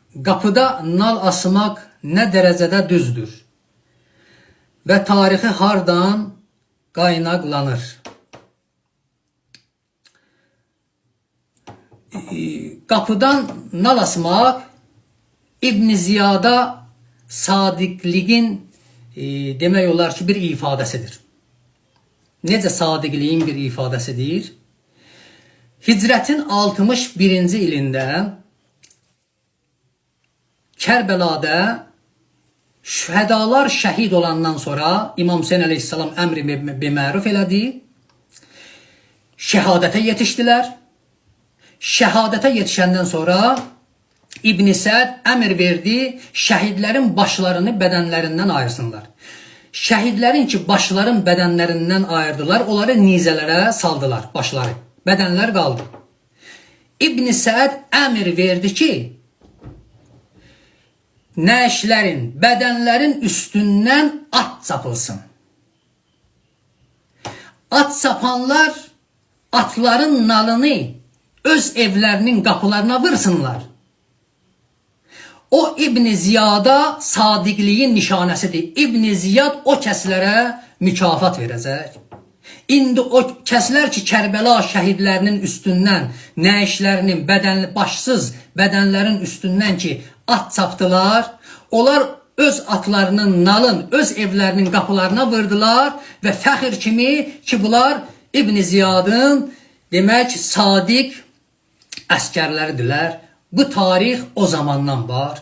Qapıda nal asmaq nə dərəcədə düzdür? Və tarixi hardan qaynaqlanır? Qapıdan nal asmaq İbn Ziyada sadiqliğin demək olar ki, bir ifadəsidir. Necə sadiqliyin bir ifadəsidir? Hicrətin 61-ci ilində Kərbəlada şühədalar şəhid olandan sonra İmam Hüseyn əleyhissalam əmri biməruf elədi. Şəhadətə yetişdilər. Şəhadətə yetişəndən sonra İbn Səd əmr verdi, şəhidlərin başlarını bədənlərindən ayırsınlar. Şəhidlərin ki, başların bədənlərindən ayırdılar, onları nizələrə saldılar, başları. Bədənlər qaldı. İbn Səd əmr verdi ki, nəşlərin, bədənlərin üstündən at çapılsın. At çapanlar atların nalını öz evlərinin qapılarına vırsınlar. O İbn Ziyada sadiqliyin nişanəsidir. İbn Ziyad o kəslərə mükafat verəcək. İndi o kəslər ki, Kərbəla şəhidlərinin üstündən, nəşlərinin, bədən, başsız bədənlərin üstündən ki, at çapdılar, onlar öz atlarının nalın, öz evlərinin qapılarına vurdular və fəxr kimi ki, bunlar İbn Ziyadın demək sadiq əskərləridirlər. Bu tarix o zamandan var.